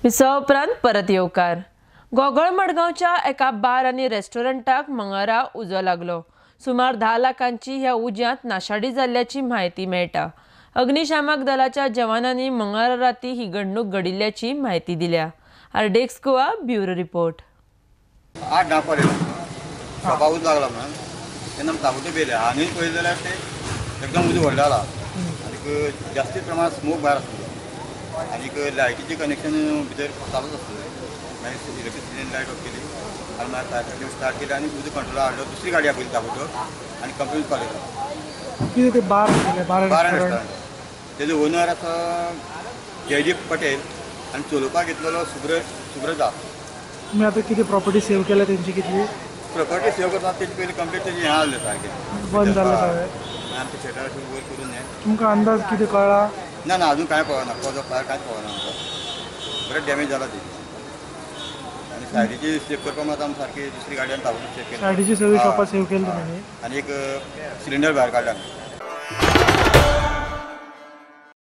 विसवा उपरांत परत येवकार. गोगोळ मडगांवच्या एका बार आनी रेस्टॉरंटाक मंगळारा उजो लागलो. सुमार 10 लाखांची ह्या उज्यांत नाशाडी जाल्ल्याची म्हायती मेळटा. अग्निशामक दलाच्या जवानांनी मंगळारा राती ही घडणूक घडिल्ल्याची म्हायती दिल्या. RDX Goa bureau report. 8-10 पर्यंत शॉपा उजो लागला म्हणून तेन्ना आमी ताबडतोब येयले. हांगा पळयलें जाल्यार ते एकदम उजो व्हडलो जाला आनीक जास्ती प्रमाणात स्मोक भायर आसलो आनीक लायटीचें कनेक्शन भितर चालूच आसलें. मागीर इलेक्ट्रिसिटीन लायट ऑफ केली आनी मागीर फायर फायटींग स्टार्ट केली आनी उजो कंट्रोला हाडलो. दुसरी गाडी आपयली ताबडतोब आनी कंप्लेन कॉल केलो. कितें ते बार बार रेस्टॉरंट तेजो ओनर आसा जयदीप पटेल आनी चलोवपाक घेतलेलो सुब्रत. तुमी आतां कितें प्रॉपर्टी सेव केल्या तेंची? कितली प्रॉपर्टी सेव करता तेजी पयलीं कंप्लीट तेजी हें आहलें सारकें बंद जालें सगळें. आमच्या शेटर वयर करून हें तुमकां अंदाज कितें कळ्ळा? ना ना अजून कांय पळोवना. कॉज ऑफ फायर कांयच पळोवना आमकां. बरें डॅमेज जाला तेजी आनी सायडीची सेव करपाक मात आमी सारकी दुसरी गाडयान ताबडतोब सेव केली. सायडीची सगळी शॉपां सेव केली तुमी? आनी एक सिलिंडर भायर काडला.